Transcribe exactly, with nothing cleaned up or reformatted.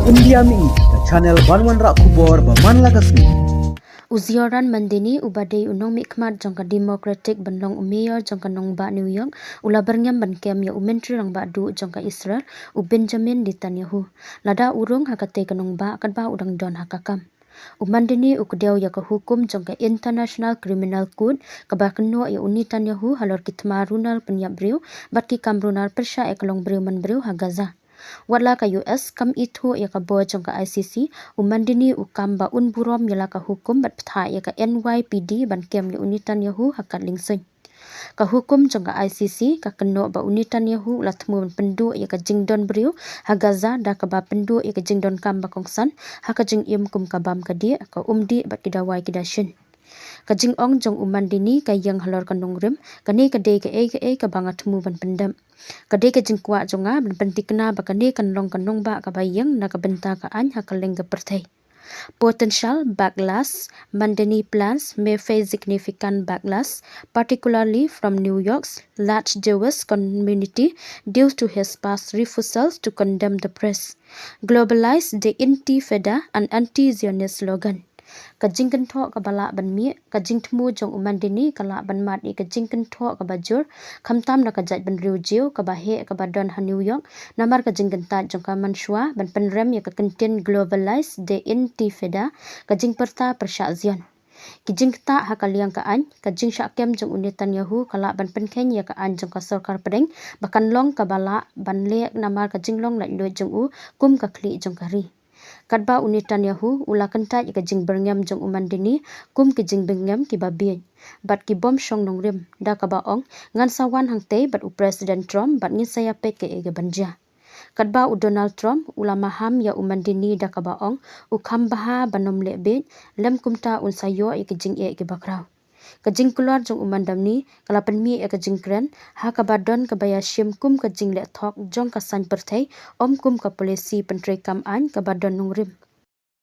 India Mihi, ka channel ban wanrah khubor ba man la ka sngi. U Zohran Mamdani, uba dei u nongmihkhmat jong ka Democratic ban long u mayor jong ka nongbah New York, u la byrngem ban kem ïa u Myntri Rangbah Duh jong ka Israel, u Benjamin Netanyahu, lada u rung ha katei ka nongbah katba u dang don ha ka kam. U Mamdani u kdew ïa ka hukum jong ka International Criminal Court kaba kynnoh ïa u Netanyahu halor ki thma runar pynïap briew bad ki kam runar pyrshah ïa ka longbriew manbriew ha Gaza. Watla ka U S kam ithuh ïa ka bor jong ka I C C, u Mamdani u kam ba un burom ïa la ka hukum bad bthah ïa ka N Y P D ban kem ïa u Netanyahu ha ka lyngsuin. Ka hukum jong ka I C C ka kynnoh ba u Netanyahu u la thmu ban pynduh ïa ka jingdon briew ha Gaza da kaba pynduh ïa ka jingdonkam ba kongsan ha ka jingim kum ka bam ka diah, ka umdih bad ki dawai ki dashin. Ka jingong jong u Mamdani ka ïeng halor ka nongrim, kane ka dei kaei kaei kaba nga thmu ban pyndep. Ka dei ka jingkwah jong nga ban pynthikna ba kane kan long ka nongbah kaba ïeng na ka bynta ka aiñ ha kylleng ka pyrthei. Potential backlash: Mamdani plans may face significant backlash, particularly from New York's large Jewish community due to his past refusal to condemn the press, globalize the Intifada, an anti-Zionist slogan. Ka jingkynthoh kaba lah ban mih: Ka jingthmu jong u Mamdani ka lah ban mad ïa ka jingkynthoh kaba jur, khamtam na ka jaitbynriew Jiw kaba heh kaba don ha New York, namar ka jingkyntait jong ka mynshuwa ban pynrem ïa ka kyntien globalize the Intifada, ka jingpyrta pyrshah Zion. Ki jingktah ha ka liang ka aiñ: Ka jingshah kem jong u Netanyahu ka lah ban pynkheiñ ïa ka aiñ jong ka sorkar pdeng ba kan long kaba lah ban leh namar ka jinglong laitluid jong u kum ka khlieh jong ka ri. Katba u Netanyahu u la kyntait ïa ka jingbyrngem jong u Mamdani kum ki jingbyrngem kiba bieit bad ki bym shong nongrim, da kaba ong, ngan sa wan hangtei bad u President Trump bad ngin sa ïapeit kaei kaban jia. Katba u Donald Trump u la maham ïa u Mamdani da kaba ong u kham bha ban ym leh bieit, lym kumta un sa ïoh ïa ki jingeh kiba khraw. Ka jingkular jong u Mamdani ka la pynmih ïa ka jingkren ha kaba don kaba ïashim kum ka jingleh thok jong ka saiñ pyrthei, ym kum ka polisi pyntreikam aiñ kaba don nongrim.